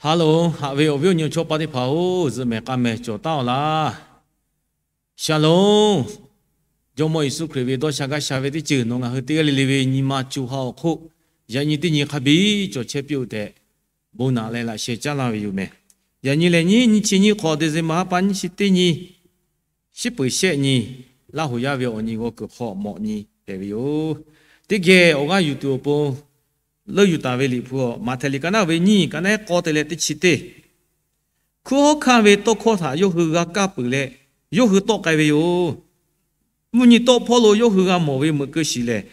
Ha loˬ, haꞈ ve awˬ viˉ awˬ nyi chaw pa teˇ hpaˍ-oˬ, zuhꞈ mehˍ k'a mehˍ cawˬ taˉ-oˬ laˇ. Shaˍlonˍ. Jawˇmawˇ Yeˍsuˆ Hkriꞈ ve dawˇ sha gaˇ sha ve teˇ ceuˬ nawˬ ngaˬ hui teˇ g'aˇ le le ve nyi ma co ha awˬ hk'oˆ, yaꞈ nyi teˇ nyi hk'a biˇ cawˬ chehˇ piˇ-oˆ tehꞈ, bon naꞈ leh laꞈ sheh caˉ laˇ ve yoˬ mehˍ. Yaꞈ nyi lehˬ, nyiˇ nyi chi nyiˇ hk'awꞈ December ha pa nyiˇ chi teˇ nyi, shiˉ peuˬ shehˆ nyi, Laˇ huˍ yaˇ ve awˬ nyi g'aw kuiˬ hk'aw mawꞈ nyi hpehꞈ ve yoˬ. Teˇ geh awˬ g'aˇ yuˬ tuˬ awˬ pon leuˇ yuˬ taˍ ve Liꞈ hpu-aˬ, Maꞈhtehˍ liꞈ ka naˉ ve nyiˇ, ka naˉ k'aw te leh teˇ chi teˇ. Hkunˉ hawˉ hkanˇ ve tawˇ hkawˇ htaꞈ yawˇ hui g'a kaˇ peuˬ leh, yawˇ hui tawˆ k'ai ve yoˬ. Mvuhˇ nyi tawˆ hpawˇ lo yawˇ hui g'a mawˬ ve meuꞈ keu shiˍ lehˬ,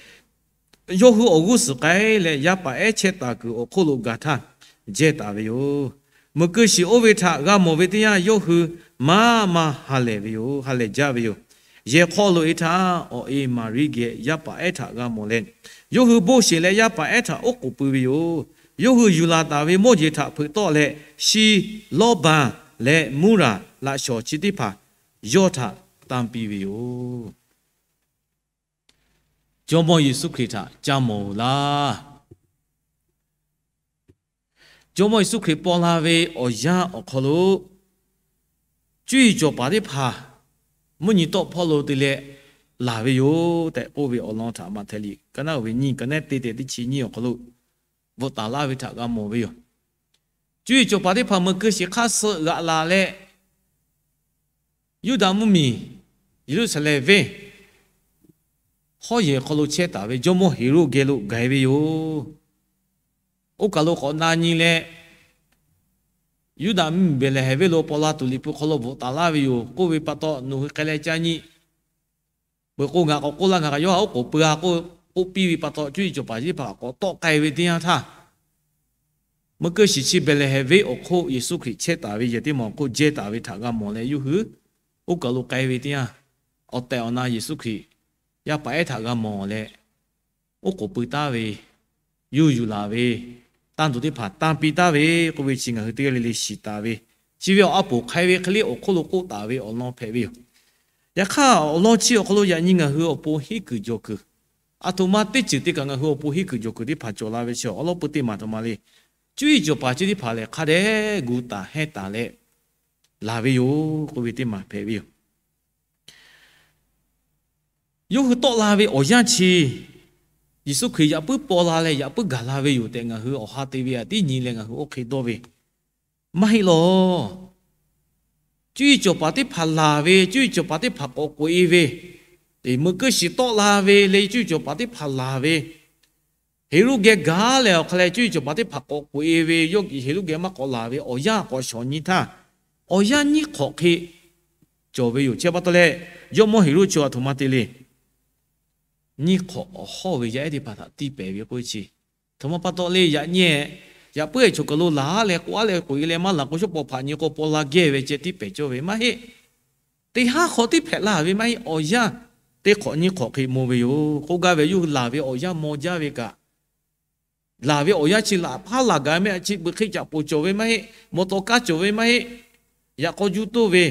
yawˇ hui awˬ g'uˇ suhˍ k'ai leh, yaˇ paˍ ehˉ chehˇ taˍ kuiˬ awˬ hk'oˆ lo gaˬ htaˇ jehˇ taˍ ve yoˬ. Meuꞈ keu shiˍ oˇ ve htaꞈ g'a mawˬ ve teˇ yanˇ, yawˇ hui maˇ maˇ ha lehˬ ve yoˬ, ha lehˬ jaˇ ve yoˬ. Yehˬ hk'aw loꞈ-e htaˇ, awˬ e Maˍriˆ geh yaˇ paˍ ehˉ htaꞈ g'a mawˬ leh, yawˇ hui boˇ sheˍ leh yaˇ paˍ ehˉ htaꞈ oˉ k'oˍ pui ve yoˬ. Yawˇ hui yuˬ laˬ taˍ ve mawˇ jeˬ htaꞈ hpeuꞈ tawˆ leh, shi, lawˇ baˬ, leh muˇraˍ laꞈ shawˍ chi teˇ hpaˍ yawˇ htaꞈ tanˇ piˇ ve yoˬ. Jawˇmawˇ Yeˍsuˆ Hkriꞈ htaꞈ ca mawˬ-oˬ laˇ. Jawˇmawˇ Yeˍsuˆ Hkriꞈ paw la ve awˬ yanˇ awˬ hk'aw lo, cuˇ yiˍ cawˬ paˍ teˇ hpaˍ mvuhˇ nyi tawˆ hpawˇ lo te leh laˬ ve yoˬ tehꞈ k'oˆ ve awˬ lawn htaꞈ Maꞈhtehˍ liꞈ ka naˉ ve nyiˇ, ka naˉ te tehꞈ teˇ chi nyiˇ awˬ hk'aw lo bvuhꞈ taˍ laˇ ve htaꞈ g'a mawˬ ve yoˬ. Cuˇ yiˍ cawˬ paˍ teˇ hpaˍ meuꞈ keu shiˍ hk'aˇ suh g'aꞈ laˬ leh, Yuˇdaꞈ mvuhˇmiˬ Yeˍruˆsaˍlehnˍ venˇ hawˉ yehˬ hk'aw lo chehˇ taˍ ve jawˇmawˇ Heˍroˆ geh lo gaˬ-e ve yoˬ. Oˇ kaˬ lo k'awꞈ na nyi leh, Yuˇdaꞈ mvuhˇmiˬ Behˍlehˍhehnˍ venˇ lo paw la tuˬ Liꞈ hpu hk'aw lo bvuhꞈ taˍ laˇ ve yoˬ. K'oˆ ve pa taw, nawˬ hui k'ai leh ca nyi. Peuˬ k'o, ngaˬ k'awꞈ k'oˆ laˇ, ngaˬ kaꞈ yawˇ htaꞈ oˉ k'oˍ pui-a k'oˆ, k'oˆ piˇ ve pa taw, cuˇ yiˍ cawˬ paˍ chi teˇ hpaˍ k'awꞈ tawˆ k'ai ve teˇ yanˇ htaˇ, meuꞈ keu shiˍ chi Behˍlehˍhehnˍ venˇ awˬ hk'oˆ Yeˍsuˆ Hkriꞈ chehˇ taˍ ve yehˬ teˇ maˬ awˬ hk'oˆ jehˇ taˍ ve htaꞈ g'a mawˬ leh, yawˇ hui oˇ kaˬ lo k'ai ve teˇ yanˇ, awˬ tehˬ awˬ na Yeˍsuˆ Hkriꞈ yaˇ paˍ ehˉ htaꞈ g'a mawˬ leh, oˉ k'oˍ pui taˉ ve, yawˇ hui yuˬ laˬ ve tanˇ tuˬ teˇ hpaˍ tanˇ piˇ taˉ ve k'oˆ ve chi ngaˬ hui teˇ g'aˇ le le shiˍ taˍ ve, chi ve awˬ a poˍ hk'ai ve hk'e le awˬ hk'oˆ lo k'oˆ taˍ ve awˬ lawn hpehꞈ ve yoˬ. Yaꞈ hk'aˇ, awˬ lawn chi awˬ hk'aw lo yaꞈ nyi ngaˬ hui awˬ pon henˇ kuiˬ jawˬ kuiˬ, aˬ htoꞈ ma teˇ ceuˬ te kaꞈ ngaˬ hui awˬ pon henˇ kuiˬ jawˬ kuiˬ teˇ hpaˍ cawˬ la ve chi awˬ lawn peu teˇ maˬ htoꞈ ma le. Cuˇ yiˍ cawˬ paˍ chi teˇ hpaˍ lehˬ, hk'a dehꞈ gu taˍ hehnˇ taˍ leh laˬ ve yoˬ k'oˆ ve teˇ maˬ hpehꞈ ve yoˬ. Yawˇ hui tawˆ la ve awˬ yanˇ chi, Yeˍsuˆ Hkriꞈ yaꞈ puiˉ paw la leh yaꞈ puiˉ gaˬ la ve yoˬ tehꞈ ngaˬ hui awˬ ha te ve aꞈ tiˉ nyi leh ngaˬ hui oˇ hk'e dawˇ ve maˇ heˆ law. Cuˇ yiˍ cawˬ paˍ teˇ hpaˍ laˬ ve, cuˇ yiˍ cawˬ paˍ teˇ hpaˍ k'awꞈ k'oꞈ-e ve, meuꞈ keu shiˍ tawˆ la ve le, cuˇ yiˍ cawˬ paˍ teˇ hpaˍ laˬ ve, Heˍroˆ geh gaˬ leh awˬ hk'a lehˬ, cuˇ yiˍ cawˬ paˍ teˇ hpaˍ k'awꞈ k'oꞈ-e ve, yawˇ Heˍroˆ geh maˇ k'awꞈ laˬ ve awˬ yanˇ k'awꞈ shawˍ nyi htaˇ, awˬ yanˇ nyiˇ hk'awꞈ hk'e cawˬ ve yoˬ. Chi pa taw leh, jawˇmawˇ Heˍroˆ chi aˬ htoꞈ ma te le. Nyiˇ hk'awꞈ awˬ hawˇ ve yaˇ ehˉ teˇ hpaˍ htaꞈ tiˇ pehˍ ve k'oˆ ve chi, htoꞈ ma pa taw le, yaꞈ nyi yaꞈ puiˉ ehˍ choˬ kaˬ lo laˬ leh k'oꞈ-a leh k'oꞈ-e leh maˇ laˬ k'o, shawˉ paw hpaꞈ nyi k'o paw la gehˇ ve ceh tiˇ pehˍ cawˇ ve maˇ heˆ. Teˇ haˉ hk'awꞈ tiˉ hpehꞈ la ve maˇ heˆ. Awˬ yanˇ teˇ hk'awꞈ nyiˇ hk'awꞈ hk'e mawˬ ve yoˬ. K'oˆ gaˇ ve, yawˇ hui laˬ ve awˬ yanˇ maw jaˇ ve kaꞈ, laˬ ve awˬ yanˇ chi laꞈ hpaˇ laˬ gaˬ mehˆ, chi beuꞈ hk'e caꞈ poˬ cawˬ ve maˇ heˆ. Mawˬ tawˍ kaˇ cawˬ ve maˇ heˆ. Yaꞈ k'aw juˇ toˇ ve,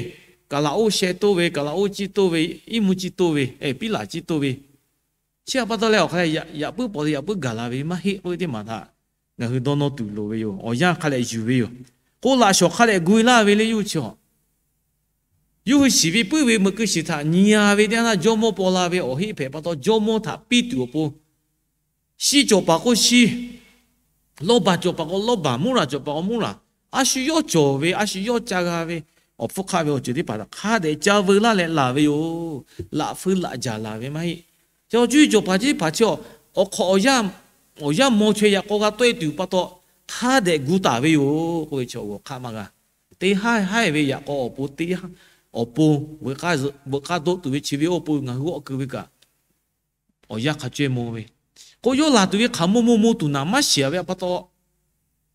kaˍ laꞈ oˇ sheh toˇ ve, kaˍ laꞈ oˇ ciˇ toˇ ve, iˉ mvuhˇ ciˇ toˇ ve, piˉ laˬ ciˇ toˇ ve, chi pa taw leh awˬ hk'a lehˬ, yaꞈ puiˉ paw leh yaꞈ puiˉ gaˬ la ve maˇ heˆ k'oˆ ve teˇ maˬ htaꞈ ngaˬ hui dawˇ nawˇ tuˬ loˍ ve yoˬ. Awˬ yanˇ hk'a lehˬ yuˬ ve yoˬ. K'o, laꞈ shawˍ hk'a lehˬ gu-e laˇ ve le yawˇ hui chi a. Yawˇ hui shiˍ ve puiˉ ve meuꞈ keu shiˍ htaꞈ nyi-a ve teˇ yanˇ htaˇ, jawˇmawˇ paw la ve awˬ heˆ hpehꞈ pa taw, jawˇmawˇ htaꞈ piˇ tuˬ awˬ pon, shi cawˬ paˍ k'o shi, lawˇ baˬ cawˬ paˍ k'o lawˇ baˬ, mvuhˇ raˬ cawˬ paˍ k'o mvuhˇ raˬ, a shu yawˇ cawˬ ve, a shu yawˇ ca g'a ve, awˬ hpfuhˇ hk'aˆ ve awˬ ceuˬ teˇ hpaˍ htaꞈ hk'a dehꞈ ca veu laˇ leh laˬ ve yoˬ. Laꞈ feu laꞈ jaˬ laˬ ve maˇ heˆ. Chi cuˇ yiˍ cawˬ paˍ chi teˇ hpaˍ chi a, awˬ hk'awꞈ awˬ yanˇ maw chaweh yaꞈ k'aw g'a tawˆ-e tuˬ pa taw, hk'a dehꞈ gu taˍ ve yoˬ k'oˆ ve chi awˬ g'awˬ hk'aˆ maˇ g'a. Teˇ haˉ haˉ ve yaꞈ k'aw awˬ pon teˇ haˉ awˬ pon veuꞈ k'aˇ dawˆ tuˬ ve chi ve awˬ pon ngaˬ hui g'awˆ keu ve kaꞈ, awˬ yanˇ hk'a caweh maw ve, k'o, yawˇ laˬ tuˬ ve hk'aˬ maw maw maw tuˬ naˍ maˇ shehˍ ve pa taw,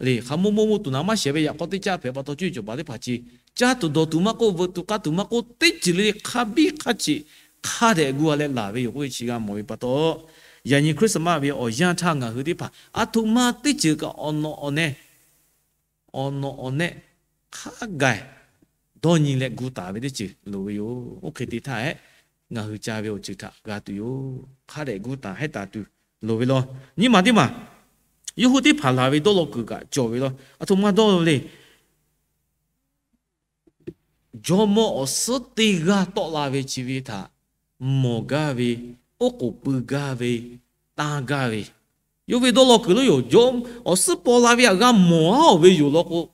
le, hk'aˬ maw maw maw tuˬ naˍ maˇ shehˍ ve yaꞈ k'aw teˇ caˇ hpehꞈ pa taw, cuˇ yiˍ cawˬ paˍ teˇ hpaˍ chi caˇ tuˬ dawˬ tuˬ maˇ k'oˆ, veuꞈ tuˬ k'aˇ tuˬ maˇ k'oˆ, teˇ ceuˬ le le hk'a biˇ hk'a ceꞈ hk'a dehꞈ gu-a leh laˬ ve yoˬ k'oˆ ve chi g'a mawˬ ve pa taw, yaꞈ nyi Christmas ve awˬ yanˇ htaˇ ngaˬ hui teˇ hpaˍ aˬ htoꞈ ma teˇ ceuˬ kaꞈ awˬ nawꞈ awˬ neh awˬ nawꞈ awˬ neh hk'a gaˬ dawˇ nyi leh gu taˍ ve teˇ ceuˬ loˍ ve yoˬ. Oˇ hk'e te htaˇ hehꞈ, ngaˬ hui ca ve awˬ ceuˬ htaꞈ g'a tuˬ yoˬ. Hk'a dehꞈ gu taˍ hehˉ taˍ tuˬ loˍ ve law. Nyiˇ maˬ teˇ maˬ, Yawˇ hui teˇ hpaˍ laˬ ve dawˇ law kuiˬ kaꞈ cawˬ ve law. Aˬ htoꞈ ma dawˇ law le. Jawˇmawˇ awˬ suhˉ teˇ g'aˇ tawˆ la ve chi ve htaꞈ mawˬ gaˇ ve, oˉ k'oˍ pui gaˇ ve, tanˇ gaˇ ve, yawˇ ve dawˇ law kuiˬ lo yoˬ. Jawˇ awˬ suhˉ paw la ve htaꞈ g'a mawˬ-a ve yoˬ law k'o,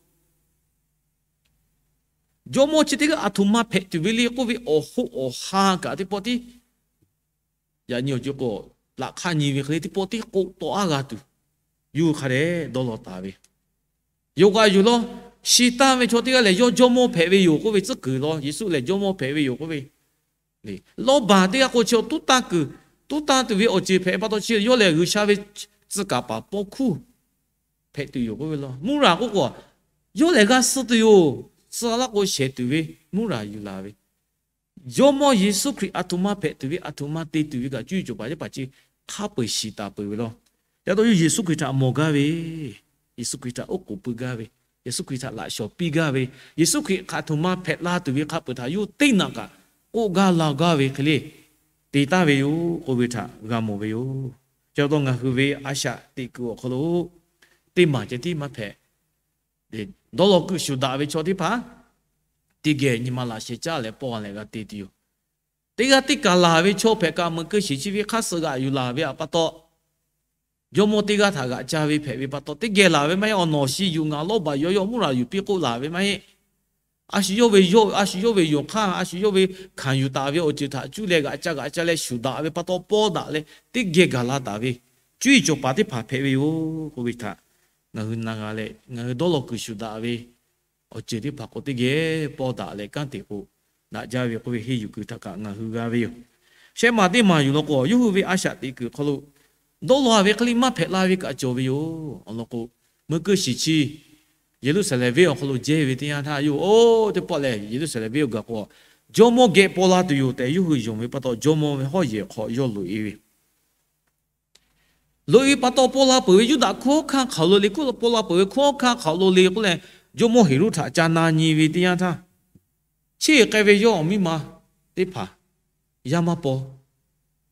jawˇmawˇ chi teˇ g'aˇ aˬ htoꞈ ma hpehꞈ tuˬ ve le k'oˆ ve awˬ hoˆ awˬ han kaꞈ teˇ pawˆ tiˉ, yaꞈ nyi awˬ ceuˬ k'o, laꞈ hk'aˇ nyi ve hk'e le teˇ pawˆ tiˉ k'oˆ tawˆ-a g'a tuˬ, yawˇ hui hk'a dehꞈ dawˇ law taˍ ve yoˬ. Kaꞈ yoˬ law, shi tanˇ ve chaw teˇ g'aˇ lehˬ, yawˇ jawˇmawˇ hpehꞈ ve yoˬ k'oˆ ve tcuhˉ kuiˬ law. Yeˍsuˆ lehˬ jawˇmawˇ hpehꞈ ve yoˬ k'oˆ ve, lawˇbaˬ teˇ g'aˇ k'o chi tuˉ tanˇ kuiˬ, tuˉ tanˇ tuˬ ve awˬ ceuˬ hpehꞈ pa taw chi yawˇ lehˬ G'uiˬsha ve tcuh kaˍ paˍ pawˇ hkuˇ hpehꞈ tuˬ yoˬ k'oˆ ve law. Mvuhˇ raˍ k'oˆ k'o, yawˇ lehˬ g'a suh tuˬ yoˬ. Suh laˇ k'o shehˍ tuˬ ve mvuhˇ raˍ yuˬ laˬ ve, Jawˇmawˇ Yeˍsuˆ Hkriꞈ aˬ htoꞈ ma hpehꞈ tuˬ ve, aˬ htoꞈ ma te tuˬ ve kaꞈ cuˇ yiˍ cawˬ paˍ teˇ hpaˍ chi hk'a peu-eˬ shiˍ taˍ peuˬ ve law. Yaꞈ taw yawˇ Yeˍsuˆ Hkriꞈ htaꞈ mawˬ gaˇ ve, Yeˍsuˆ Hkriꞈ htaꞈ oˉ k'oˍ pui gaˇ ve, Yeˍsuˆ Hkriꞈ htaꞈ laꞈ shawˍ piˇ gaˇ ve, Yeˍsuˆ Hkriꞈ hk'aˬ htoꞈ ma hpehꞈ la tuˬ ve hk'a peu-eˬ htaꞈ yawˇ teˇ naꞈ kaꞈ k'oˆ gaˇ la gaˇ ve hk'e le te taˍ ve yoˬ k'oˆ ve htaꞈ g'a mawˬ ve yoˬ. Chi pa taw ngaˬ hui ve a shaꞈ teꞈ kuiˬ awˬ hk'aw lo teˇ maˬ ceh tiˉ maˇ hpehꞈ. Dawˇ law kuiˬ shuˍ daꞈ ve chaw teˇ hpaˍ teˇ geh nyi ma laꞈ sheh caˉ leh paw leh g'a te tuˬ yoˬ. Teˇ g'aˇ teˇ kaˬ laˬ ve chaw hpehꞈ kaꞈ, meuꞈ keu shiˍ chi ve hk'aˇ suh g'aꞈ yuˬ laˬ ve pa taw, jawˇmawˇ teˇ g'aˇ htaꞈ g'aꞈ ca ve hpehꞈ ve pa taw, teˇ geh laˬ ve maˇ heˆ. Awˬ nawˬ shi yuˬ ngaˬ lawˇbaˬ yawˇ yawˇ mvuhˇ raˍ yuˬ piˇ k'oˆ laˬ ve maˇ heˆ. A shu yawˇ ve yawˇ, a shu yawˇ ve yonˍ hk'aˇ, a shu yawˇ ve hkanˍ yuˬ taˍ ve awˬ ceuˬ htaꞈ cuˇ leh g'aꞈ ca g'aꞈ ca leh shuˍ daꞈ ve pa taw paw daꞈ leh teˇ geh gaˬ la taˍ ve cuˇ yiˍ cawˬ paˍ teˇ hpaˍ hpehꞈ ve yoˬ k'oˆ ve htaꞈ ngaˬ hui na g'a leh, ngaˬ hui dawˇ law kuiˬ shuˍ daꞈ ve awˬ ceuˬ teˇ hpaˍ k'o teˇ geh paw daꞈ leh kanˉ te k'o daꞈ jaˇ ve k'oˆ ve henˇ yuˬ kuiˬ htaꞈ kaꞈ ngaˬ hui g'a ve yoˬ. Shehˆ maˬ teˇ maˬ yuˬ law k'o, yawˇ hui ve a shaꞈ teꞈ kuiˬ hk'aw lo dawˇ law ve hk'e le maˇ hpehꞈ la ve kaꞈ cawˬ ve yoˬ. Awˬ lawn k'o, meuꞈ keu shiˍ chi Yeˍruˆsaˍlehnˍ venˇ awˬ hk'aw lo jehˇ ve teˇ yanˇ htaˇ, yawˇ hui oˇ teˇ pawˆ lehˬ Yeˍruˆsaˍlehnˍ venˇ g'aꞈ k'o, jawˇmawˇ geh paw la tuˬ yoˬ tehꞈ yawˇ hui yonˍ ve pa taw, jawˇmawˇ ve hawˉ yehˬ hk'aw yawˇ loꞈ-e ve loꞈ-e pa taw paw la peuˬ ve Yuˇdaꞈ hkunˉ hawˉ hkanˇ hk'aˬ lo le k'oˆ, paw la peuˬ ve hkunˉ hawˉ hkanˇ hk'aˬ lo le k'oˆ leh, jawˇmawˇ Heˍroˆ htaꞈ ca na nyi ve teˇ yanˇ htaˇ, chi k'ai ve yawˇ awˬ miˇ ma teˇ hpaˍ yaˇ maˇ paw.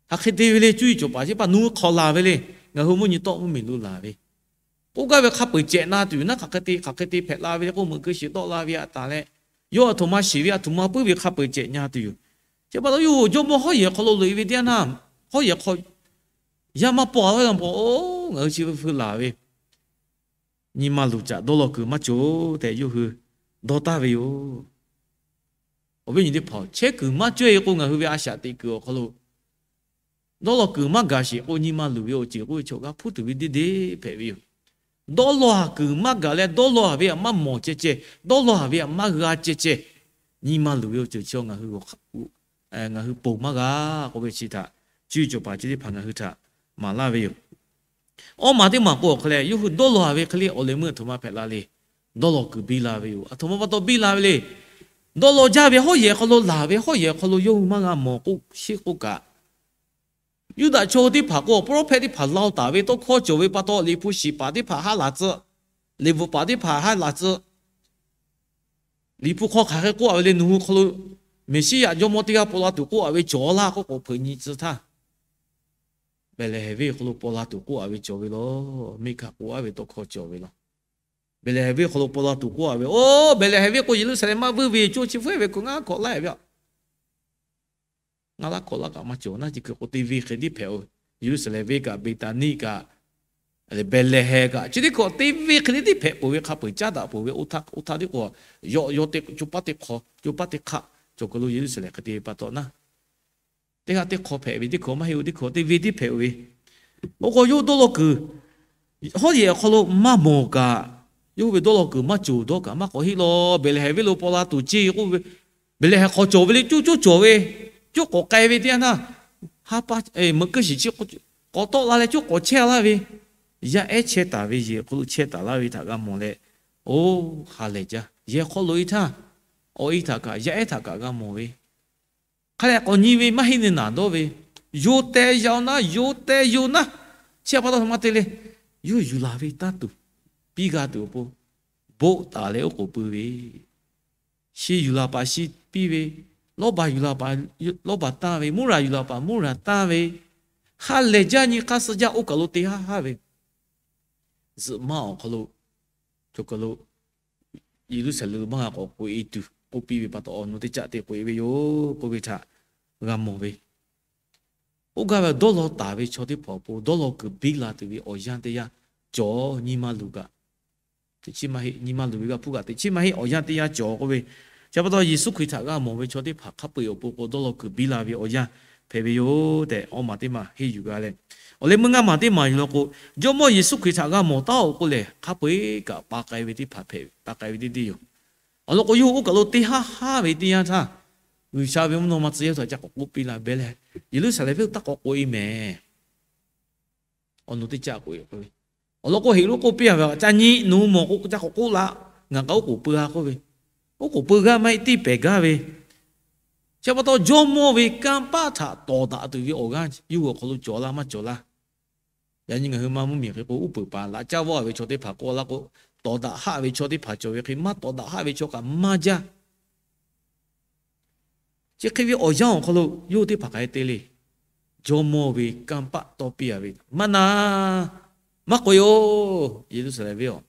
Hk'aˬ hk'e te ve le, cuˇ yiˍ cawˬ paˍ chi pa nu hk'awꞈ laˬ ve le. Ngaˬ hui mvuhˇ nyi tawˆ mvuhˇmiˬ lo laˬ ve k'oˆ gaˇ ve hk'a peu-eˬ cehꞈ na tuˬ yoˬ naˉ. Hk'aˬ hk'e te hk'aˬ hk'e te hpehꞈ la ve le k'o, meuꞈ keu shiˍ tawˆ la ve htaꞈ taˍ leh, yawˇ aˬ htoꞈ ma shiˍ ve aˬ htoꞈ ma puiˉ ve hk'a peu-eˬ cehꞈ nya tuˬ yoˬ. Chi pa taw yawˇ hui jawˇmawˇ hawˉ yehˬ hk'aw lo loꞈ-e ve teˇ yanˇ htaˇ, hawˉ yehˬ hk'aw yaˇ maˇ paw a laˇ ve pa taw, ngaˬ hui chi ve hui laˬ ve nyi ma luˬ caꞈ dawˇ law kuiˬ maˇ cawˬ tehꞈ yawˇ hui dawˇ taˍ ve yoˬ. Awˬ viˉ nyi teˇ hpaˍ, chehˇ kuiˬ maˇ cawehˇ ve k'o, ngaˬ hui ve a shaꞈ teꞈ kuiˬ awˬ hk'aw lo dawˇ law kuiˬ maˇ gaˬ sheˍ k'o, nyi ma luˬ ve awˬ ceuˬ k'oˆ ve chaw g'a hpuˇ tuˬ ve deˇ deˇ hpehꞈ ve yoˬ. Dawˇ law haˍ kuiˬ maˇ gaˬ leh, dawˇ law haˍ ve htaꞈ maˇ mawˬ ceh ceh, dawˇ law haˍ ve htaꞈ maˇ g'a ceh ceh, nyi ma luˬ ve awˬ ceuˬ chi ngaˬ hui ngaˬ hui ponˬ maˇ g'a k'oˆ ve chi htaꞈ cuˇ yiˍ cawˬ paˍ chi teˇ hpaˍ ngaˬ hui htaꞈ maˍ laˇ ve yoˬ. Awˇ maˬ teˇ maˬ k'o awˬ hk'aw leh, yawˇ hui dawˇ law haˍ ve hk'e le awˬ leh meuˇ aˬ htoꞈ ma hpehꞈ la le. Dawˇ law kuiˬ biˇ la ve yoˬ. Aˬ htoꞈ ma pa taw biˇ la ve le. Dawˇ law jaˇ ve hawˉ yehˬ hk'aw lo laˬ ve, hawˉ yehˬ hk'aw lo yawˇ hui maˇ g'a mawˬ k'oˆ sheˆ k'oˆ kaꞈ, Yuˇdaꞈ chaw hui teˇ hpaˍ k'o, prophet teˇ hpaˍ law taˍ ve tawˇ hkawˇ cawˬ ve pa taw, liꞈ hpu shiˍ paˍ teˇ hpaˍ haˉ laˬ tcuh, liꞈ bvuhꞈ paˍ teˇ hpaˍ haˉ laˬ tcuh. Liꞈ hpu hk'aw hk'aˬ hk'e k'oˆ a ve le, nawˬ hui hk'aw lo Meˍsiˉyaꞈ jawˇmawˇ teˇ g'aˇ paw la tuˬ k'oˆ a ve cawˬ laˇ k'oˆ k'o, hpeuꞈ nyi tcuh htaˇ, Behˍlehˍhehnˍ venˇ hk'aw lo paw la tuˬ k'oˆ a ve cawˬ ve law. Miˇ hkanˍ k'oˆ a ve tawˇ hkawˇ cawˬ ve law. Behˍlehˍhehnˍ venˇ hk'aw lo paw la tuˬ k'oˆ a ve, oˇ Behˍlehˍhehnˍ venˇ k'o, Yeˍruˆsaˍlehnˍ maˇ vuiˇ ve co chi hpfuhˇ ve hk'o ngaˇ hkawꞈ laˇ ve a. Ngaˇ laˇ hkawꞈ laˇ kaꞈ maˇ cawˬ naˉ, chi hk'e k'o teˇ venˇ hk'e tiˉ hpehꞈ-o. Yeˍruˆsaˍlehnˍ venˇ kaꞈ, Beˍtaˍniˆ kaꞈ, Behˍlehˍhehnˍ kaꞈ, chi teˇ hkawꞈ teˇ venˇ hk'e le tiˉ hpehꞈ peuˬ ve hk'a peu-eˬ caˉ daꞈ peuˬ ve, oˇ htaˇ oˇ htaˇ tiˉ k'o, yawˇ yawˇ teˇ co paˉ teˇ hk'aw, co paˉ teˇ hk'aˆ cawˬ kuiˬ lo Yeˍruˆsaˍlehnˍ hk'e te ve pa taw naˉ, teˇ g'aˇ teˇ hk'aw hpehꞈ ve, teˇ hkawꞈ maˇ heˆ-o, teˇ hkawꞈ teˇ venˇ tiˉ hpehꞈ-o ve. Oˇ k'o yawˇ dawˇ law kuiˬ hawˉ yehˬ awˬ hk'aw lo maˇ mawˬ kaꞈ, yawˇ hui ve dawˇ law kuiˬ maˇ cawˬ dawˇ kaꞈ maˇ k'awꞈ heˆ law. Behˍlehˍhehnˍ venˇ lo paw la tuˬ ce k'oˆ ve, Behˍlehˍhehnˍ hk'aw cawˬ ve le, coˇ coˇ cawˬ ve, coˇ k'awꞈ k'ai ve teˇ yanˇ htaˇ, ha pa meuꞈ keu shiˍ chi k'awꞈ tawˆ la leh coˇ k'awꞈ chehˇ laˇ ve, yaˇ ehˉ chehˇ taˍ ve yehˬ hk'aw lo chehˇ taˍ laˇ ve htaꞈ g'a mawˬ leh, oˇ ha lehˬ jaˇ. Yehˬ hk'aw loꞈ-e htaˇ, awˬ e htaꞈ kaꞈ yaˇ ehˉ htaꞈ kaꞈ g'a mawˬ ve, hk'a leh k'awꞈ nyi ve maˇ heˆ ne naˬ dawˇ ve, yoˬ tehꞈ yaꞈ-o naˉ, yoˬ tehꞈ yoˬ naˉ. Chi pa taw htoꞈ ma te le, yawˇ yuˬ laˬ ve tanˇ tuˬ, piˇ g'a tuˬ awˬ pon, boˆ taˍ leh oˉ k'oˍ pui ve, shi yuˬ laˬ paˍ shi piˇ ve, lawˇbaˬ yuˬ laˬ paˍ lawˇbaˬ tanˇ ve, mvuhˇ raˬ yuˬ laˬ paˍ mvuhˇ raˬ tanˇ ve, ha lehˬ jaˇ nyi hk'aˇ suh jaˇ oˇ kaˬ lo te haˉ haˉ ve, zuhꞈ maˇ awˬ hk'aw lo, chaw hk'aw lo Yeˍruˆsaˍlehnˍ maˇ g'a k'awꞈ k'oꞈ e tuˬ k'oˆ piˇ ve pa taw, awˬ nu teˇ caˆ te k'oꞈ e ve yoˬ k'oˆ ve htaꞈ g'a mawˬ ve. Oˇ gaˇ ve dawˇ law taˍ ve chaw teˇ hpaˍ awˬ pon dawˇ law kuiˬ biˇ la tuˬ ve awˬ yanˇ teˇ yanˇ cawˬ nyi ma luˬ kaꞈ, teꞈ chiˉ maˇ heˆ. Nyi ma luˬ ve g'a hpuˇ kaꞈ teꞈ chiˉ maˇ heˆ, awˬ yanˇ teˇ yanˇ cawˬ k'oˆ ve. Chi pa taw Yeˍsuˆ Hkriꞈ htaꞈ g'a mawˬ ve chaw teˇ hpaˍ hk'a peu-eˬ awˬ pon k'o dawˇ law kuiˬ biˇ la ve awˬ yanˇ hpehꞈ ve yoˬ tehꞈ, awˬ maˬ teˇ maˬ henˇ yuˬ g'a leh, awˬ leh meuˇ ngaˇ maˬ teˇ maˬ yuˬ law k'o, Jawˇmawˇ Yeˍsuˆ Hkriꞈ htaꞈ g'a mawˬ taˉ-oˬ k'oˆ lehˬ, hk'a peu-eˬ kaꞈ pa k'ai ve teˇ hpaˍ hpehꞈ, pa k'ai ve teˇ deˇ yoˬ. Awˬ lawn k'o, yawˇ hui oˇ kaˬ lo teˇ haˉ haˉ ve teˇ yanˇ htaˇ, G'uiˬsha ve mvuhˇ naw ma tcuh yaˇ htaꞈ ca k'awꞈ k'oˆ piˇ la beh leh, Yeˍruˆsaˍlehnˍ venˇ taˇ k'awꞈ k'oꞈ e mehˍ. Awˬ nu teˇ caˆ k'oꞈ e k'oˆ ve, awˬ lawn k'o, Heˍroˆ k'oˆ piˇ-a ve, Ca nyi, nawˬ hui mawˬ k'o ca k'awꞈ k'oˆ laˇ. Ngaˬ kaꞈ oˉ k'oˍ peu-a k'oˆ ve, oˉ k'oˍ peu g'aˇ maˇ heˆ, tiˇ pehˍ gaˇ ve. Chi pa taw, Jawˇmawˇ ve kanˇ paˆ htaꞈ tawˍ daꞈ tuˬ ve awˬ g'aˇ yawˇ hui awˬ hk'aw lo cawˬ laˇ maˇ cawˬ laˇ. Yaꞈ nyi ngaˬ hui maˇ mvuhˇmiˬ hk'e k'o, uˉ peunˍ paˍ laꞈ caˉ vawˆ ve chaw teˇ hpaˍ k'oˆ laˇ k'o, tawˍ daꞈ haˆ ve chaw teˇ hpaˍ cawˬ ve hk'e, maˇ tawˍ daꞈ haˆ ve chaw kaꞈ maˇ jaˇ. Chi hk'e ve awˬ yanˇ awˬ hk'aw lo yawˇ hui teˇ hpaˍ hk'aˬ hk'e te le. Jawˇmawˇ ve kanˇ paˆ tawˇ piˇ-a ve, Maˇ na, maˇ k'oꞈ e-oˬ. Yeˍruˆsaˍlehnˍ venˇ-oˬ,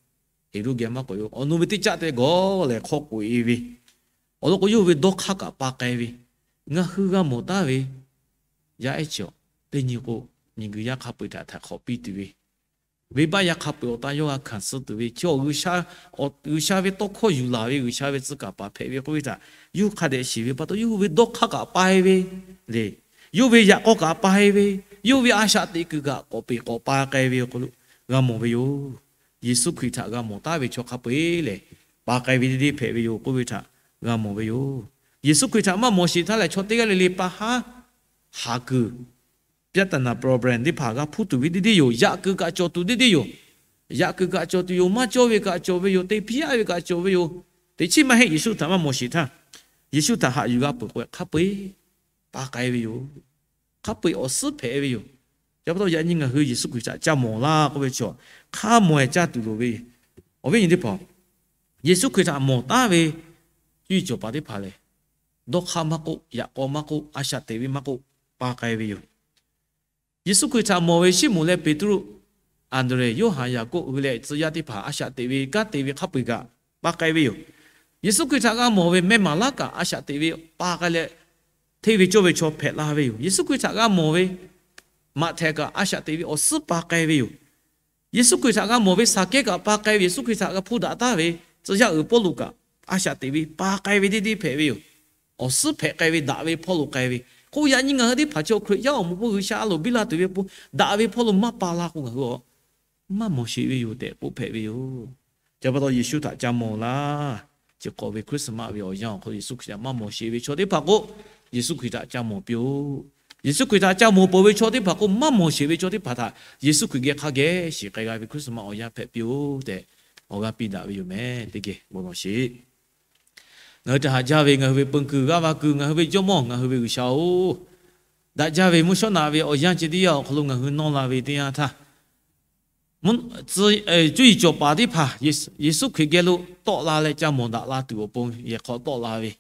Heˍroˆ geh maˇ k'oꞈ e-oˬ. Awˬ nu ve teˇ caˆ te gawˬ lehˬ hk'aw k'oꞈ e ve. Awˬ lawn k'o, yawˇ hui ve dawˇ hk'aˇ kaꞈ pa k'ai ve. Ngaˬ hui g'a mawˬ taˉ ve yaˇ ehˉ chi awˬ, teˇ nyi k'o, miˬguiˬ yaˇ hk'a peu-eˬ htaꞈ htaiˍ hk'awꞈ piˇ tuˬ ve, venˇbaˆ yaˇ hk'a peu-eˬ awˬ taˇ yawˇ g'a hkanˍ suh tuˬ ve, chi awˬ G'uiˬsha ve tawˇ hkawˇ yuˬ laˬ ve G'uiˬsha ve tcuh kaˍ paˍ hpehꞈ ve k'oˆ ve htaꞈ yawˇ hui hk'a dehꞈ shiˍ ve pa taw, yawˇ hui ve dawˇ hk'aˇ kaꞈ pa e ve le. Yawˇ hui ve yaꞈ k'aw kaꞈ pa e ve, yawˇ hui ve a shaꞈ teꞈ kuiˬ kaꞈ k'awꞈ peꞈ k'awꞈ pa k'ai ve awˬ hk'aw lo g'a mawˬ ve yoˬ. Yeˍsuˆ Hkriꞈ htaꞈ g'a mawˬ taˉ ve chaw hk'a peu-eˬ lehˬ, pa k'ai ve teˇ deˇ hpehꞈ ve yoˬ k'oˆ ve htaꞈ g'a mawˬ ve yoˬ. Yeˍsuˆ Hkriꞈ htaꞈ maˇ mawˬ sheˍ htaˇ lehˬ, chaw teˇ g'aˇ le le pa haˉ haˍ kuiˬ, ပြဿနာ problem teˇ hpaˍ g'a hpuˇ tuˬ ve teˇ deˇ yoˬ. Yaꞈ kuiˬ kaꞈ cawˬ tuˬ teˇ deˇ yoˬ. Yaꞈ kuiˬ kaꞈ cawˬ tuˬ yoˬ. Maˇ cawˇ ve kaꞈ cawˬ ve yoˬ. Te hpiˇ-a ve kaꞈ cawˬ ve yoˬ. Teꞈ chiˉ maˇ heˆ, Yeˍsuˆ htaꞈ maˇ mawˬ sheˍ htaˇ, Yeˍsuˆ htaꞈ haꞈ yuˬ g'a peuˬ k'o, hk'a peu-eˬ pa k'ai ve yoˬ. Hk'a peu-eˬ awˬ suhˉ hpehꞈ ve yoˬ. Chi pa taw yaꞈ nyi ngaˬ hui Yeˍsuˆ Hkriꞈ htaꞈ ca mawˬ laˇ k'oˆ ve chaw, hk'a mawˬ-ehˍ caˇ tuˬ loˍ ve. Awˬ viˉ nyi teˇ hpaˍ, Yeˍsuˆ Hkriꞈ htaꞈ mawˬ taˉ ve cuˇ yiˍ cawˬ paˍ teˇ hpaˍ lehˬ, dawˇ hk'aˇ maˇ k'oˆ, yaꞈ k'aw maˇ k'oˆ, a shaꞈ teꞈ ve maˇ k'oˆ, pa k'ai ve yoˬ. Yeˍsuˆ Hkriꞈ htaꞈ mawˬ ve Siˉmonˍ leh Peˍtruˆ, Anˍdrehˍ, Yoˇhanˬ, Yaˍkoˆ hui leh tcuh yaˇ teˇ hpaˍ a shaꞈ teꞈ ve kanˉ te ve hk'a peu-eˬ kaꞈ pa k'ai ve yoˬ. Yeˍsuˆ Hkriꞈ htaꞈ g'a mawˬ ve mehˇ maˍ laˉ kaꞈ a shaꞈ teꞈ ve pa k'ai leh, hteˇ ve cawˇ ve chaw hpehꞈ la ve yoˬ. Yeˍsuˆ Hkriꞈ htaꞈ g'a mawˬ ve Maꞈhtehˍ kaꞈ a shaꞈ teꞈ ve awˬ suhˉ pa k'ai ve yoˬ. Yeˍsuˆ Hkriꞈ htaꞈ g'a mawˬ ve Saˍkehˇ kaꞈ pa k'ai ve, Yeˍsuˆ Hkriꞈ htaꞈ g'a hpuˇ daꞈ taˍ ve tcuh yaˇ uiˍ Pawˇluꞈ kaꞈ a shaꞈ teꞈ ve pa k'ai ve teˇ deˇ hpehꞈ ve yoˬ. Awˬ suhˉ hpehꞈ k'ai ve, daꞈ ve hpawˇ lo k'ai ve k'o, yaꞈ nyi ngaˬ hui teˇ hpaˍ chaw Hkriꞈ yaˇ awˬ moˍ pon G'uiˬsha a loˍ biˇ la tuˬ ve awˬ pon daꞈ ve hpawˇ lo maˇ pa la k'o, ngaˬ hui a maˇ mawˬ sheˍ ve yoˬ tehꞈ k'oˆ hpehꞈ ve yoˬ. Chi pa taw Yeˍsuˆ htaꞈ ca mawˬ laˇ. Chi hk'awꞈ ve Christmas ve awˬ yanˇ awˬ hk'aw lo Yeˍsuˆ Hkriꞈ htaꞈ maˇ mawˬ sheˍ ve chaw teˇ hpaˍ k'o, Yeˍsuˆ Hkriꞈ htaꞈ ca mawˬ piˇ-oˆ. Yeˍsuˆ Hkriꞈ htaꞈ ca mawˬ peuˬ ve chaw teˇ hpaˍ k'o, maˇ mawˬ sheˍ ve chaw teˇ hpaˍ htaꞈ Yeˍsuˆ Hkriꞈ geh hk'a geh shiˍ k'ai g'a ve Christmas awˬ yanˇ hpehꞈ piˇ-oˆ tehꞈ, awˬ g'aˇ piˇ daꞈ ve yoˬ meh. Teˇ geh bon lawˬ sheˍ. Ngaˬ hui htaꞈ haꞈ jaˇ ve ngaˬ hui ve peun kuiˬ g'aˇ va kuiˬ, ngaˬ hui ve Jawˇmawˇ, ngaˬ hui ve G'uiˬsha-oˬ, daꞈ jaˇ ve mvuhˇ shawˉ naꞈ ve awˬ yanˇ ceh teˇ yanˇ awˬ hk'aw lo ngaˬ hui nawˇ la ve teˇ yanˇ htaˇ, cuˇ yiˍ cawˬ paˍ teˇ hpaˍ Yeˍsuˆ Hkriꞈ geh lo tawˆ la leh ca mawˬ daꞈ la tuˬ awˬ pon yehˬ hk'aw tawˆ la ve,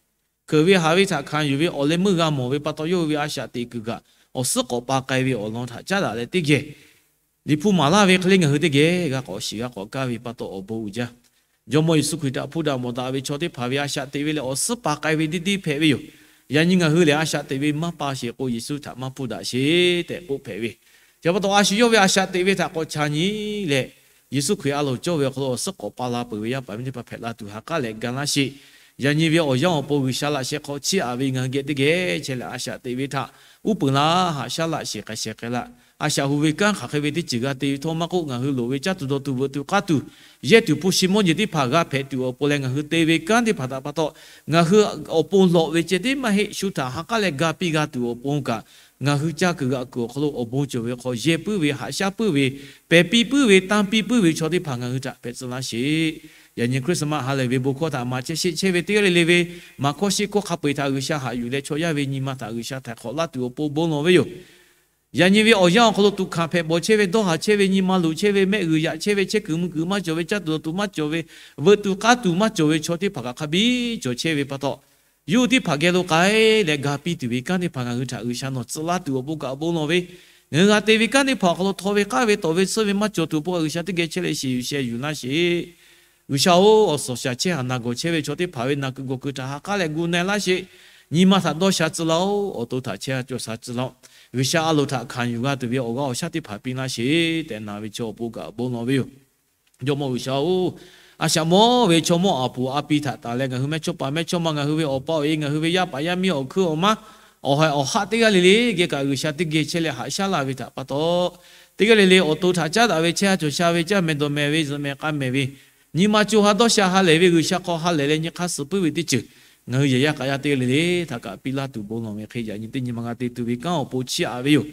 hkeuꞈ ve haꞈ ve htaꞈ hkanˍ yuˬ ve awˬ leh meuˇ g'a mawˬ ve pa taw, yawˇ hui ve a shaꞈ teꞈ kuiˬ kaꞈ awˬ suhˉ k'awꞈ pa k'ai ve awˬ lawn htaꞈ caˉ daꞈ leh teˇ geh Liꞈ hpu maˍ laˇ ve hk'e le ngaˬ hui teˇ geh g'a k'awꞈ shiˍ g'a k'awꞈ kaˇ ve pa taw awˬ bon uiˍ jaˇ. Jawˇmawˇ Yeˍsuˆ Hkriꞈ htaꞈ hpuˇ daꞈ mawˬ daꞈ ve chaw teˇ hpaˍ ve a shaꞈ teꞈ ve lehˬ awˬ suhˉ pa k'ai ve teˇ deˇ hpehꞈ ve yoˬ. Yaꞈ nyi ngaˬ hui lehˬ a shaꞈ teꞈ ve maˇ pa sheˍ k'o, Yeˍsuˆ htaꞈ maˇ hpuˇ daꞈ sheˍ tehꞈ k'oˆ hpehꞈ ve. Chi pa taw a shu yawˇ ve a shaꞈ teꞈ ve htaꞈ k'awꞈ chaˬ nyi leh, Yeˍsuˆ Hkriꞈ a loˍ cawˇ ve awˬ hk'aw lo awˬ suhˉ k'awꞈ pa la peuˬ ve yaˇ paˍ miˇ teˇ hpaˍ hpehꞈ la tuˬ ha k'aˉ leh ga laˇ sheˍ. Yaꞈ nyi ve awˬ yanˇ awˬ pon G'uiˬsha laꞈ sheh hk'aw chiˇ aꞈ ve ngaˬ hui geh teˇ geh chehˇ leh a shaꞈ teꞈ ve htaꞈ uˉ peunˍ laˇ, haꞈ shaˉ laꞈ sheˍ k'ai sheh k'ai laˇ. A shaꞈ hu ve kanˉ hk'aˬ hk'e ve teˇ ceuˬ g'a te ve htawˇ maˇ k'oˆ, ngaˬ hui loˍ ve caˇ tuˬ dawˬ tuˬ veuꞈ tuˬ k'aˇ tuˬ, yehˇ tuˬ hpu shi mawˇ jeˬ teˇ hpaˍ g'a hpehꞈ tuˬ awˬ pon leh ngaˬ hui te ve kanˉ teˇ hpaˍ htaꞈ pa taw, ngaˬ hui awˬ pon lawꞈ ve ceh tiˉ maˇ heˆ, shu htaꞈ ha k'aˉ leh ga piˇ g'a tuˬ awˬ pon kaꞈ, ngaˬ hui caˇ kuiˬ g'aꞈ kuiˬ awˬ hk'aw lo awˬ bon cawˬ ve hk'aw yehˇ puiˉ ve, haꞈ shaˉ puiˉ ve, pehˬ piˇ puiˉ ve, tanˇ piˇ puiˉ ve chaw teˇ hpaˍ ngaˬ hui htaꞈ hpehꞈ tcuh laˇ sheˍ. Yaꞈ nyi Christmas ha lehˬ ve bon hkawˇ htaꞈ maˍ chehˇ sheˆ chehˇ ve teˇ g'aˇ le le ve, maˍ hkawˇ sheˆ hkawˇ hk'a peu-eˬ htaꞈ G'uiˬsha haꞈ yuˬ leh chaw yaˇ ve nyi ma htaꞈ G'uiˬsha htaiˍ hk'awꞈ laˇ tuˬ awˬ pon bon lawˬ ve yoˬ. Yaꞈ nyi ve awˬ yanˇ awˬ hk'aw lo tuꞈ hkanˍ hpehꞈ bawˬ chehˇ ve, dawˇ haˍ chehˇ ve, nyi ma luˬ chehˇ ve, mehˆ g'uiˬ yaꞈ chehˇ ve, chehˇ kuiˬ mvuh kuiˬ maˇ cawˬ ve, caˇ tuˬ dawˬ tuˬ maˇ cawˬ ve, veuꞈ tuˬ k'aˇ tuˬ maˇ cawˬ ve chaw teˇ hpaˍ kaꞈ hk'a biˇ cawˬ chehˇ ve pa taw, yawˇ hui teˇ hpaˍ geh lo k'ai leh ga piˇ tuˬ ve kanˉ teˇ hpaˍ ngaˬ hui htaꞈ G'uiˬsha nawˬ tcuh laˇ tuˬ awˬ pon kaꞈ bon lawˬ ve, Ngaˬ hui g'a te ve kanˉ teˇ hpaˍ awˬ hk'aw lo htaw ve k'aˉ ve tawˍ ve tsuhˇ ve maˇ cawˬ tuˬ awˬ pon kaꞈ G'uiˬsha teˇ geh chehˇ leh shiˍ yuˬ sheh yuˬ laˇ sheˍ. G'uiˬsha-oˬ, awˬ suhˍ awˬ shaˍ chehˇ haˍ na gawˬ chehˇ ve chaw teˇ hpaˍ ve na ku gawˬ ku htaꞈ ha k'aˉ leh gu na-e laˇ sheˍ. Nyi ma htaꞈ dawˇ sha tcuh laˇ-oˆ. Awˬ to htaꞈ chehˇ cawˬ sha tcuh laˇ-oˆ. G'uiˬsha a loˍ htaꞈ hkanˍ yuˬ g'a tuˬ ve awˬ g'aˇ awˬ shaˉ teˇ hpaˍ piˇ laˇ sheˍ tehꞈ na ve chaw awˬ pon kaꞈ bon lawˬ ve yoˬ. Jawˇmawˇ G'uiˬsha-oˬ, a shaꞈ mawˇ ve chaw mawˇ aˍ puˍ a pi htaꞈ tanˬ leh ngaˬ hui mehˇchawˇpaˍ mehˇchawˇma, ngaˬ hui ve awˬ pa awˬ e, ngaˬ hui ve yaˇ paˍ yaˇ miˇ awˬ hkui awˬ maˇ, awˬ haiˬ awˬ haˆ teˇ g'aˇ le le geh kaꞈ G'uiˬsha teˇ geh chehˇ leh haꞈ shaˉ laˇ ve htaꞈ pa taw, teˇ g'aˇ le le awˬ to htaꞈ caˉ daꞈ ve chehˇ ha cawˬ sha ve caˇ mehˍ dawˬ mehˍ ve zuhꞈ mehˍ k'a mehˍ ve, nyi ma co ha dawˇ sha ha lehˬ ve G'uiˬsha hk'aw ha lehˬ leh nyi hk'aˇ suh puiˉ ve teˇ ceuˬ ngaˬ hui yehˬ yaˇ k'a yaˇ teˇ g'aˇ le le htaꞈ kaꞈ piˇ laˇ tuˬ bon lawˬ ve hk'e, yaꞈ nyi teˇ nyi ma g'a te tuˬ ve kanˉ awˬ pon chiˇ aꞈ ve yoˬ.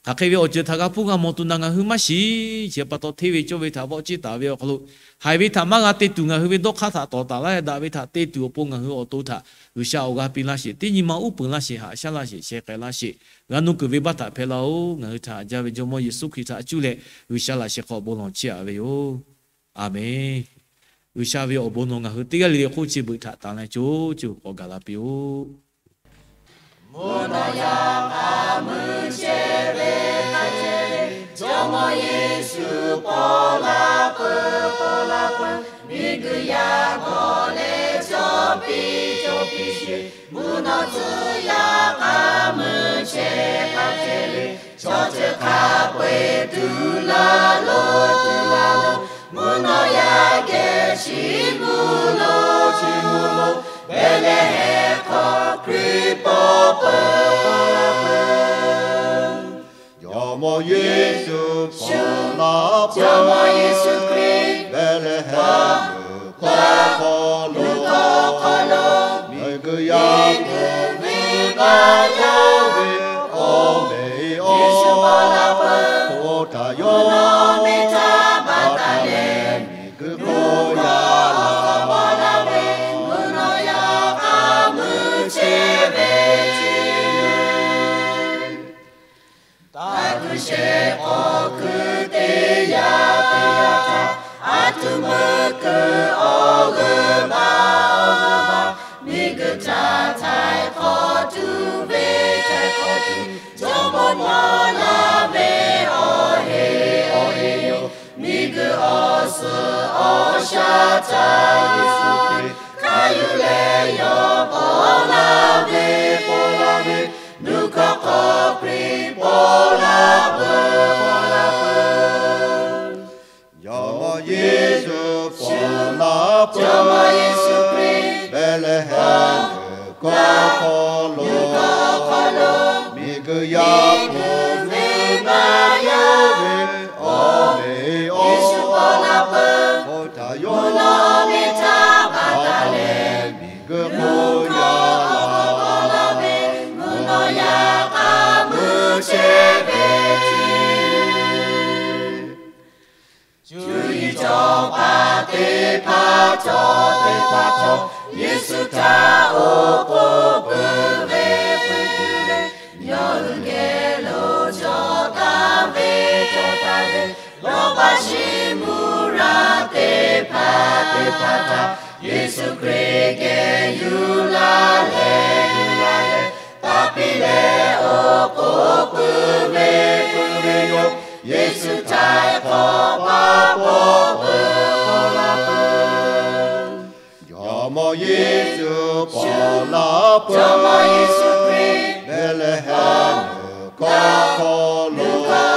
Hk'aˬ hk'e ve awˬ ceuˬ htaꞈ g'a hpuˇ g'a mawˬ tuˬ naˬ ngaˬ hui maˇ shiˍ. Chi pa taw hteˇ ve cawˇ ve htaꞈ vawˆ ciˇ taˍ ve awˬ hk'aw lo, haiˬ ve htaꞈ maˇ g'a te tuˬ ngaˬ hui ve dawˇ hk'aˇ htaꞈ tawˍ taˍ laˇ leh daꞈ ve htaꞈ te tuˬ awˬ pon ngaˬ hui awˬ to htaꞈ G'uiˬsha awˬ g'a piˇ laˇ sheˍ. Teˇ nyi ma uˉ peunˍ laˇ sheˍ, haꞈ shaˉ laˇ sheˍ, sheh k'ai laˇ sheˍ. G'a nuˇ kuiˬ venˇbaˆ htaꞈ hpehˇ laˇ-oˆ. Ngaˬ hui htaꞈ haꞈ jaˇ ve Jawˇmawˇ Yeˍsuˆ Hkriꞈ htaꞈ cuˇ leh G'uiˬsha laꞈ sheh hk'aw bon lawˬ chiˇ aꞈ ve yoˬ. Aˬmenˍ. G'uiˬsha ve awˬ bon nawˬ ngaˬ hui teˇ g'aˇ le le hk'oˆ chi beuꞈ htaꞈ tanˬ leh co co k'awꞈ gaˬ la piˇ-oˆ. Mvuhˇ naw yaˇ k'a meuˇ chehˇ ve, Jawˇmawˇ Yeˍsuˆ paw la peuˬ, paw la peuˬ. Miˬguiˬ yaˇ g'awˬ leh cawˬ piˇ, cawˬ piˇ sheˍ. Mvuhˇ naw tcuh yaˇ k'a meuˇ chehˇ, k'a chehˇ ve, chaw ceuˬ hk'a peu-eˬ tuˬ laˇ lo, tuˬ laˇ lo. Mvuhˇ naw yaˇ geh chiˇ mvuh lo, chiˇ mvuh lo. Behˍlehˍhehnˍ hk'aw Hkriꞈ paw peuˬ. Jawˇmawˇ Yeˍsuˆ paw la peuˬ. Jawˇmawˇ Yeˍsuˆ Hkriꞈ Behˍlehˍhehnˍ paw hk'aw lo, miˬguiˬ yaˇ hpu venˇbaˆ yaˇ ve awˬ meꞈ awˬ hk'aw htaꞈ yawˇ baˬ taˍ leh, miˬguiˬ hk'oˆ yaˇ la paw la ve, mvuhˇ naw yaˇ k'a meuˇ chehˇ ve chi Taˇ kuˬ shehˍ k'awꞈ kuˬ teˇ yanˇ, teˇ yanˇ htaˇ, a htoꞈ meuˇ kuiˬ awˬ g'euˆ baˬ, awˬ g'euˆ baˬ, miˬguiˬ htaꞈ htaiˍ hk'awꞈ tuˬ ve, htaiˍ hk'awꞈ tuˬ, jawˇmawˇ mawˇ laˇ ve awˬ heˆ, awˬ heˆ yoˬ. Miˬguiˬ awˬ suhˍ awˬ shaˉ htaꞈ Yeˍsuˆ Hkriꞈ hk'a yuˬ leh yawˇ paw laˇ ve, paw laˇ ve, nuˇ hkawˇ hk'aw Hkriꞈ paw laˇ peuˬ, paw laˇ peuˬ. Jawˇmawˇ Yeˍsuˆ paw laˇ peuˬ. Jawˇmawˇ Yeˍsuˆ Hkriꞈ Behˍlehˍhehnˍ kawˇ hk'aw lo, miˬguiˬ yaˇ hpu venˇbaˆ yaˇ ve awˬ meꞈ awˬ hk'aw htaꞈ yawˇ baˬ taˍ leh, miˬguiˬ hk'oˆ yaˇ la paw laˇ ve, mvuhˇ naw yaˇ k'a meuˇ chehˇ ve chi Cuˇ yiˍ cawˬ paˍ teˇ hpaˍ htawˇ, teˇ hpaˍ htawˇ, Yeˍsuˆ htaꞈ oˉ k'oˍ pui ve, pui ve, yawˇ hui geh lo cawˬ taˍ ve, cawˬ taˍ ve, lawˇ baˆ shiˍ mvuhˇ raˬ teˇ hpaˍ, teˇ hpaˍ htaꞈ Yeˍsuˆ Hkriꞈ geh yuˬ laˇ leh, yuˬ laˇ leh, taˇ piˇ leh oˉ k'oˍ pui ve, pui ve yoˬ. Yeˍsuˆ htaiˍ hk'awꞈ paˇ paw peuˬ, paw laˇ peuˬ. Jawˇmawˇ Yeˍsuˆ paw laˇ peuˬ. Jawˇmawˇ Yeˍsuˆ Hkriꞈ Behˍlehˍhehnˍ kawˇ hk'aw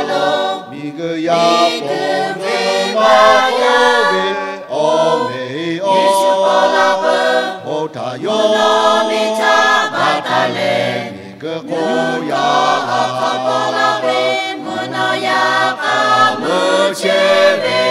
lo, miˬguiˬ yaˇ hpu venˇbaˆ yaˇ ve awˬ meꞈ awˬ hk'aw htaꞈ yawˇ baˬ taˍ leh, miˬguiˬ hk'oˆ yaˇ la paw laˇ ve, mvuhˇ naw yaˇ k'a meuˇ chehˇ ve